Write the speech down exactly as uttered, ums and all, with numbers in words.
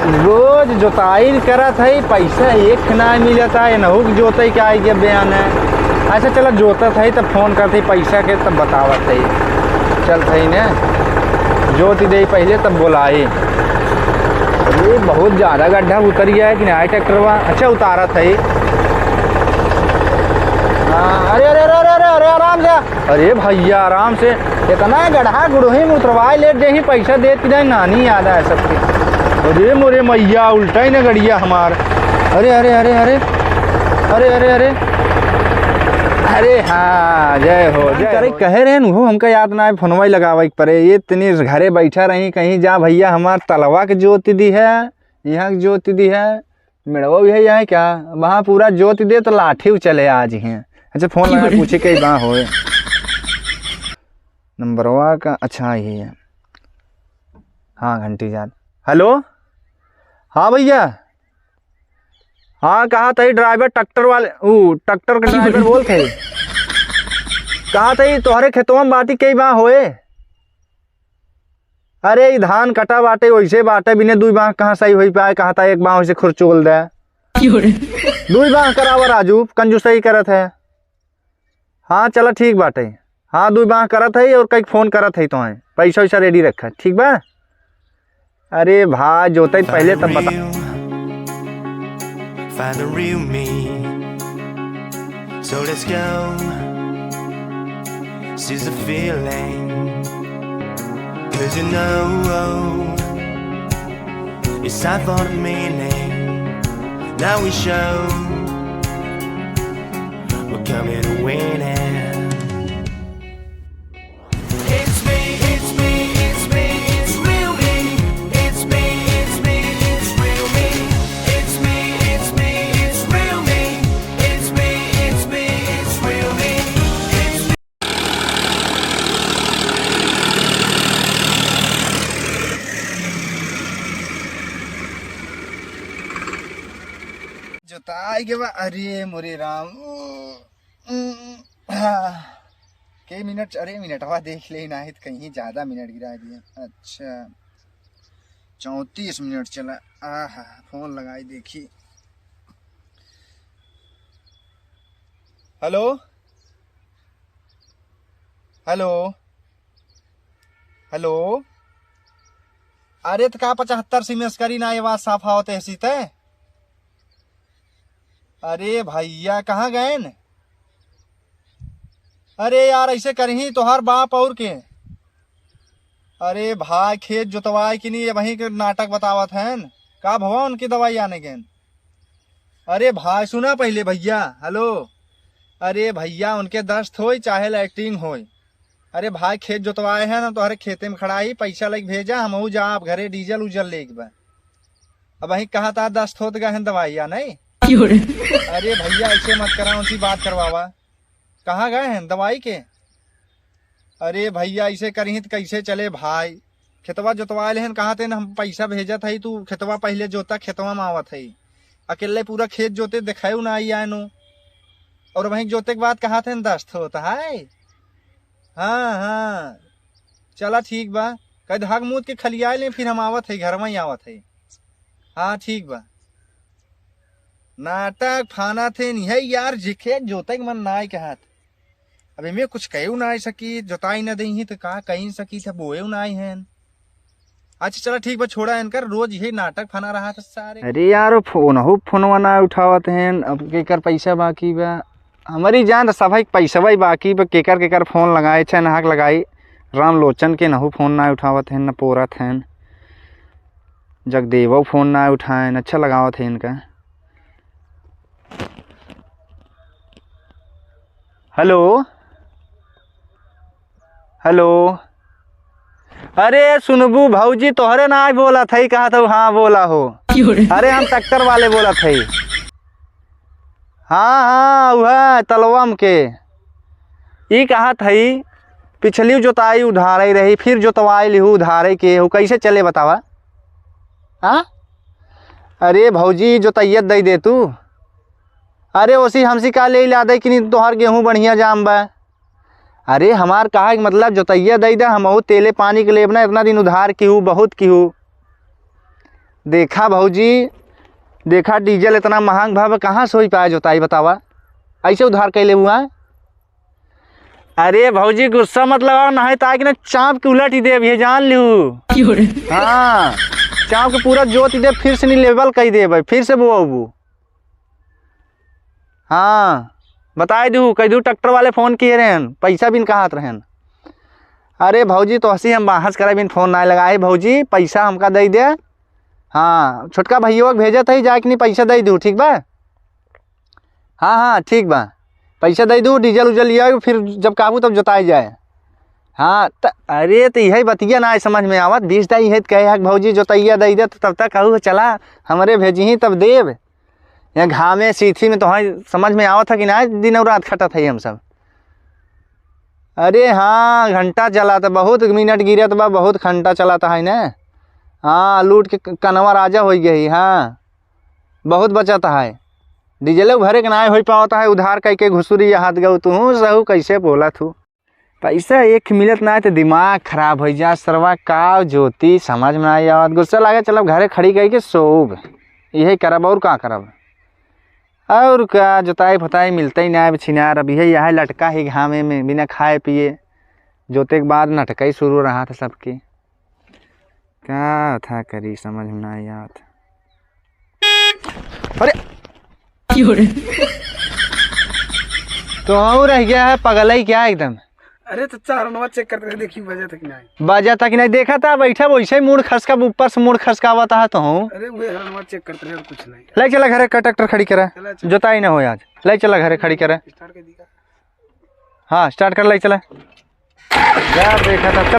रोज जोताई करत है, पैसा एक ना मिलत है, एनहू के जोतई के आई के बयान है। अच्छा चला जोतत है तब फोन करत है, पैसा के तब बतावत है। चलत है ने जोत दे पहले तब बोलाई। ये बहुत ज्यादा गड्ढा उतर गया है कि नहीं ट्रैक्टरवा? अच्छा उतारत है। हाँ, अरे अरे अरे अरे अरे अरे आराम से। अरे भैया आराम से, इतना गड्ढा गुड़ही में उतरवाए लेट जही पैसा देत की जाए नानी याद आए सबके। अरे मोरे मैया उल्टा ही ना गड़िया हमार। अरे अरे अरे अरे अरे अरे अरे अरे हाँ जय हो जय करे हो। कहे रहे न, उहो हमका याद ना है, फोनवा ही लगावे के पड़े। ये इतनी घरे बैठा रही, कहीं जा भैया हमार तलवा के जोत दी है, यहाँ के जोत दी है। मेड़वा भी है यहाँ क्या? वहाँ पूरा जोत दे तो लाठी उचले आज ही। अच्छा फोन लगा पूछे कई बा होए। नंबरवा का अच्छा यही है। हाँ घंटी जात। हेलो। हाँ भैया। हाँ कहा तही ड्राइवर ट्रैक्टर वाले, ऊ ट्रैक्टर के ड्राइवर बोल थे। कहा तही तोहरे खेतवा में बाटी कई बा होए। अरे ई धान कटा बाटे, वैसे बाटे, बिने दुई बाँह कहाँ सही होई पाए, कहाँ ता एक बाँह वैसे खुरचोल दे। क्यों रे? दुई बाँह करावा राजू, कंजूसई करत है। हाँ चला ठीक बाटे। हाँ दुई बाँह करत है और कई फोन करत है तो है, पैसा वैसा रेडी रखा, ठीक बा? अरे भाई जोते पहले तब बता। Find the real me. So let's go. Seize the feeling. 'Cause you know it's time for the meaning. Now we show we're coming to win it. It's me, it's me, it's me, it's real me. It's me, it's me, it's real me. It's me, it's me, it's real me. It's me, it's me, it's real me. It's me. जोताई के बा, अरे मोरे राम। उम, हाँ। के मिनट, अरे मिनटवा देख ले, नाही त कहीं ज्यादा मिनट गिरा दिए। अच्छा, चौंतीस मिनट चला। आहा, फोन लगाई देखी। हेलो, हेलो, हेलो। अरे त का पचहत्तर से मिस करी ना, ये बात साफ आवत है सीते। अरे भैया कहाँ गएन? अरे यार ऐसे करही तोहार बाप और के। अरे भाई खेत जोतवाए कि नहीं, ये वहीं के नाटक बतावत हैं। का भवा उनकी दवाई आने गएन? अरे भाई सुना पहले भैया, हेलो। अरे भैया उनके दस्त होई चाहे लैट्रिन होई, अरे भाई खेत जोतवाए हैं ना, तोहरे खेते में खड़ा ही, पैसा लेके भेजा, हमहू जाब घरे डीजल उजल लेके बा। अब वहीं कहा था दस्त होत गए हैं दवाइया नहीं। क्यों रे? अरे भैया ऐसे मत करा, उनसे बात करवावा। कहाँ गए हैं दवाई के? अरे भैया ऐसे करिही त कैसे चले भाई? खेतवा जोतवा लेहन, कहा थे ना हम पैसा भेजत हई, तू खेतवा पहले जोता, खेतवा में आवत हई। अकेले पूरा खेत जोते देखायु ना आई आयनु। और वहीं जोते के बाद कहा थे ना दस्त होता है। हाँ हाँ चला ठीक बा, कद हक मूत के खलिया ले, फिर हम आवत है, घर में ही आवत है। हाँ ठीक बा। नाटक फाना थे नहीं है यार, जिखे जोते के मन ना आए कहत। अब इमे कुछ कहू ना आए सकी, जोताई ना दही तो का कहीं सकी थे, बोएउ ना आए हैं। अच्छा चला ठीक बा, छोड़ा इनकर, रोज यही नाटक फाना रहा था सारे। अरे यार वो फोन हो, फोनवा ना उठावत हैं, अब केकर पैसा बाकी बा। हमारी जान सभा के पैसवा ही बाकी बा, केकर केकर फोन लगाए, चाहे नाहक लगाई, रामलोचन के नहु फोन ना उठावत हैं, न पोरत हैं, जगदेवो फोन ना उठाएन, अच्छा लगावत है इनका। हेलो, हेलो। अरे सुनबू भौजी तोहरे ना बोला थई, कहा था हाँ बोला हो। अरे हम ट्रैक्टर वाले बोला थई। हाँ हाँ वह तलवम के। ई कहा थई पिछली जोताई उधारे रही, फिर जोतवाई लिहू उधारे के, वो कैसे चले बतावा? हाँ अरे भौजी जोतैयत दे दे तू। अरे ओसी हमसी का ले ला दे कि नहीं तोहार गेहूँ बढ़िया जाम बा। अरे हमार कहा के मतलब जोतैया दे दे, हमहू तेले पानी के लेब ना, इतना दिन उधार किहू, बहुत किहू। देखा भौजी, देखा डीजल इतना महंग भाव, कहाँ से होई पाए जोताई बतावा? ऐसे उधार कैले हुआ है? अरे भौजी गुस्सा मत लगाओ, नहीं तो आके ना चाप के उलट ही देब, ये जान लिहू। क्यों रे? हाँ, चाप के पूरा जोत ही देब, फिर से नहीं लेवल कही देब, फिर से बोआबू। हाँ, बताए दू, कह दू ट्रैक्टर वाले फोन किए रहन, पैसा बिन कहत रहन। अरे भौजी, तो हंसी हम बाहस करे बिन फोन ना लगाए भौजी, पैसा हमका दे दे। हाँ, छोटका भैया के भेजत है, जाए के नहीं पैसा दे दू, ठीक बा? हाँ, हाँ, ठीक बा, पैसा दे दू, डीजल उजल लिया, फिर जब काबू तब जोताई जाए। हाँ, त अरे, तो यही बतिया ना समझ में आवत, बीस दाई है, कहे है कि भौजी जोतैया दे दे, तो तब तक कहू चला, हमरे भेजी तब देब। यहाँ घामे सीथी में तो है, समझ में आवत है कि ना, दिन और रात खटत है हम सब। अरे हाँ, घंटा चला था, बहुत मिनट गिरत बा, बहुत घंटा चला था है ना। हाँ, लूट के क-, कनवा राजा हो गई। हाँ, बहुत बचत है, डीजले भरे के ना हो पावत है, उधार कह के घुसुरी हाथ गऊ तू सहू, कैसे बोला तू? पैसा एक मिलत ना है तो दिमाग खराब हो जा सरवा, का जोती समझ में ना आवत, गुस्सा लागे, चलब घरे खड़ी कह के सोब, यही करब और का करब। और का, जोताई फोताई मिलते ही ना है, छिनार अब यही, यही लटका ही घामे में, बिना खाए पिए। जोते के बाद नटकई शुरू रहा था सबकी। का था करी, समझ में ना आवत। अरे, क्यों रे? तो और रह गया है पगलई क्या एकदम? अरे तो चार नंबर चेक करते रहे, देखी बजा तक नहीं। बजा तक नहीं देखा था, बैठा वैसे ही मूड़ खसका, ऊपर से मूड़ खसकावत है तो हूँ। अरे वो हर नंबर चेक करते रहे और कुछ नहीं। ले चला घरे, ट्रैक्टर खड़ी करा, चला, चला। जोताई ना हो आज, ले चला घरे खड़ी करा। स्टार्ट कर दी का? हाँ, स्टार्ट कर, ले चला। जा देखा था, चल।